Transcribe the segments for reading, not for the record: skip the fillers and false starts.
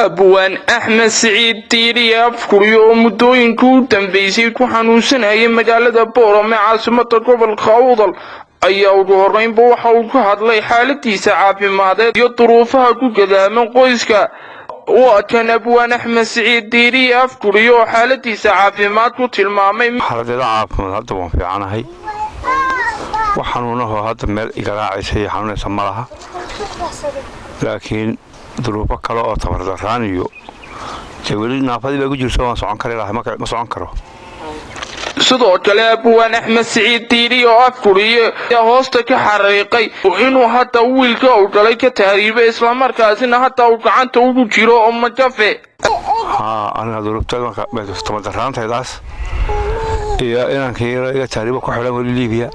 Abwaan Axmed Siciid Diiriye Afguryo oo muddooyinkii u dambeysay ku xanuunsanayay magaalada Boorame, caasimada gobolka Awdal, ayaa ugu horreynba waxa uu ka hadlay xaaladiisa caafimadeed iyo duruufaha ku gadaaman qoyska. Waa kan Abwaan Axmed Siciid Diiriye Afguryo oo xaaladiisa caafimaad ku tilmaamay. Xaaladeeda caafimaad hadda waan fiicanahay. Wax xanuunahoo hadda meel igaraacaysa iyo xanuunaysa ma laha, laakiin duruufo kale oo tabardarraan iyo dee weli naafadii baa ku jirto, waan socon kari lahay, ma socon karo. Sidoo kale Abwaan Axmed Siciid Diiri oo Afguriye ayaa hoosta ka xariiqay inuu hadda wiilka uu dhalay ka tahriibay, islamarkaasina hadda uu gacanta ugu jiro oo magafe. Haa, aniga duruufteed tabardarraantaydaas iyo inankii iga tahriibo ku xidhan weli Liibiya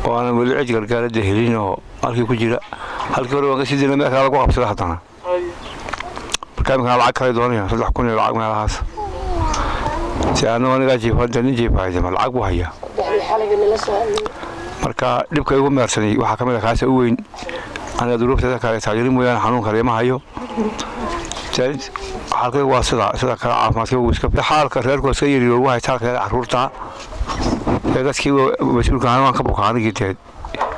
oo aanan weli cid gargaaradda helin oo halkii ku jira. Halkii hore waan ka sii dayna, meel kale lagu qabsada haddana. Marka iminkaan lacag kale doonaya, 3000 iyo lacag meelahaas. Si anagu anigaa jiifa, dee nin jiifahayde ma lacag buu hayaa? Marka dhibka igu meersanay waxaa ka mid a kaasa u weyn. Aniga duruufteeda kale taageeri mooyaane, xanuun kale ima hayo. Xaalkaygu waa sida kale, caafimaadkaygu iska xaalka reerku iska yariyo, ugu haytaalka reer carruurta ee dadkii mas-uulka ahaan waan ka bukaa anigii. Dee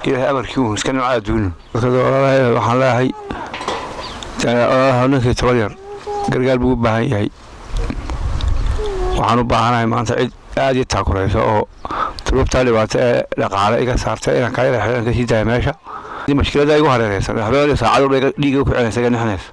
Ilaahay amarkii uun iska nimca adduunu. Waxaan leeyahay walaalaha, ninkii tabar yar gargaar buu u baahan yahay. Waxaan u baahanahay maanta cid aad ii taakuraysa oo duruuftaa dhibaato ee dhaqaale iga saarta, inaan kaa yara xidhan ka sii daaya meesha mashkiladda igu hareereysan, habeen saacad walba dhiiga ku celinaysa, iga nixinaysa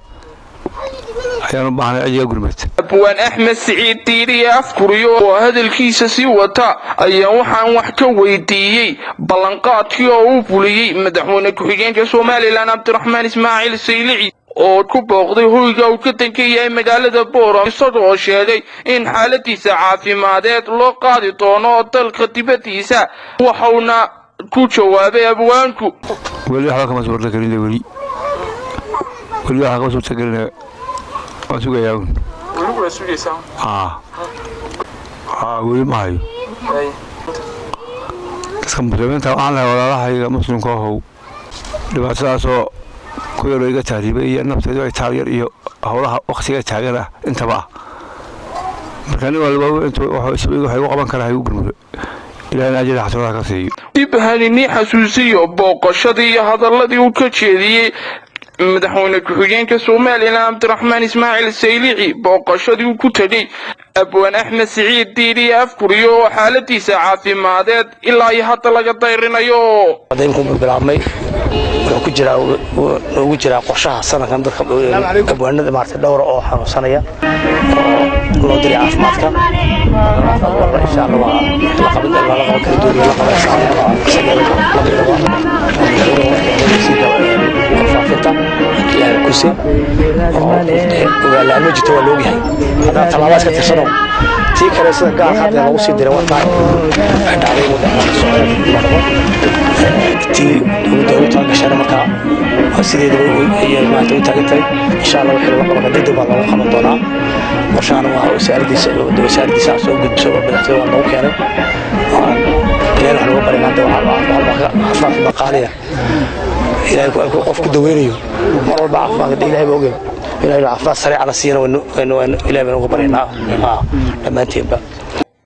ayaan u baahnay, cid iga gurmad. Abwaan Axmed Siciid Diiriye Afguryo oo hadalkiisa sii wata ayaa waxaan wax ka weydiiyey ballanqaadkii oo uu fuliyey madaxweyne ku-xigeenka Somaliland Cabdiraxmaan Ismaaciil Saylici oo ku booqday hoyga uu ka dankan yahay magaalada Boorama, isagoo sheegay in xaaladiisa caafimadeed loo qaadi doono dalka dibaddiisa. Waxauna ku jawaabay abwaanku: Weli waxba kama suurtagelin, weli weli waxba kama suurtagelin, waan sugayaa un. Haa haa, weli ma hayo. Dadka Muslimiinta waxaan lahay, walaalahayga Muslimka ahow, dhibaatadaasoo ku yaroo iga tahriibay iyo naftaydu ay taagyar iyo howlaha waktiga taagan ah intaba ah. Marka nin walba waxa igu qaban karaa ha igu gurmudo, Ilahina ajira xasanadaha ka siiyo. Dib haninii xasuusiyo booqashadii iyo hadaladii uu ka jeediyey madaxweyne ku-xigeenka Somaliland Cabdiraxmaan Ismaaciil Saylici booqashadii uu ku tegey Abwaan Axmed Siciid Diiriye Afguryo oo xaaladiisa caafimadeed ilaa iyo hadda laga dayrinayo. Imku bilaabmay, wuxuu ku jiraa, ugu jiraa qorshaha sanadkan dadka abwaanada maaragtay dhowra oo xanuunsanaya oo loo diray caafimaadka. Insha Allah waa la qaban, lala qaban kara dooniya, la qaba insha Allah. Warfaafinta kuse oo ogaala ma jirto, waa loogyahay. Haddana tallaabaa iska tirsano tii kale sida gaarka hadda loogu sii diray warkaa dhacday muddo marbo tii dowladda ugu talagashana. Markaa sideedaba ayay maanta u taagan tahay. Insha Allah wixii laga qaban degdeg baa looga qaban doonaa. Qorshahan waa wasaaraddiisa soo gudbiso, madaxtooyada waa noogu keenay. Ilahay wax looga baray maanta caafimaadka baqaaliya, Ilahay qof ku daweynayo mar walba caafimaadka Ilahay baa ogey. Ilahay caafimaad sareecana siiyana Ilahay baan uga baryaynaa dhammaanteenba.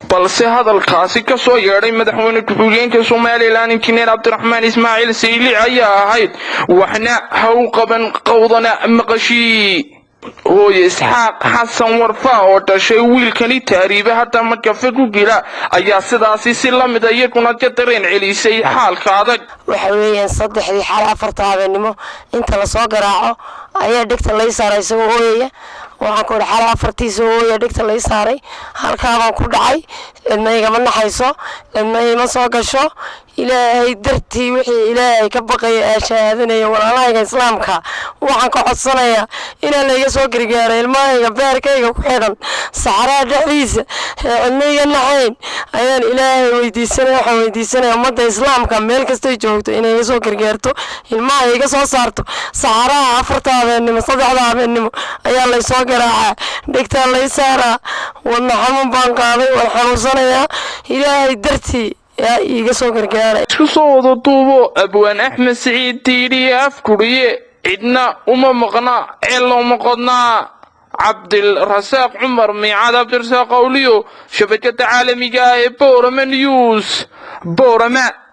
Balse hadalkaasi ka soo yeedhay madaxweyne ku-xigeenka Somaliland Injineer Cabdiraxmaan Ismaaciil Saylic ayaa ahayd waxna ha u qaban qowdana maqashii. Hooye Isxaaq Xasan Warfa oo dhashay wiilkani tahriibe hadda magafe ku jira ayaa sidaasi si la mid a iyaguna ka dareen celisay xaalka adag. Waxa weeyaan 3dii xal 4ta habeenimo inta lasoo garaaco ayaa dhegta lay saaray isagoo ooyaya. Waxaan ku idhi xalay 4tii isagoo ooyaya dhegta lay saaray, halkaabaan ku dhacay. Cidna igama naxayso, cidna ima soo gasho. Ilaahay dartii, wixii Ilaahay ka baqaya ee shahaadanaya, walaalahayga Islaamka waxaan ka codsanayaa inaa layga soo gargaaro ilmahayga beerkayga ku xidhan saxaraha dhexdiisa ee cidna iga naxayn ayaan Ilaahay weydiisanaya. Waxaan weydiisanaya ummadda Islaamka meel kastay joogto inay iga soo gargaarto, ilmaha iga soo saarto saxaraha. 4ta habeennimo, 3da habeennimo ayaa laysoo garaacaa, dhegtaa lay saaraa. Wadna xanuun baan qaaday, waan xanuunsanayaa. Ilaahay dartii yaa iiga soo gargaaray. Isku soo wada duubo, Abwaan Axmed Siciid Diiriye Afguriye Cidna uma maqna, ceel looma qodnaa. Cabdilrasaaq Cumar Miicaad, Cabdirasaaq Awliyo, shabakada caalamiga ah ee Boorama News, Boorama.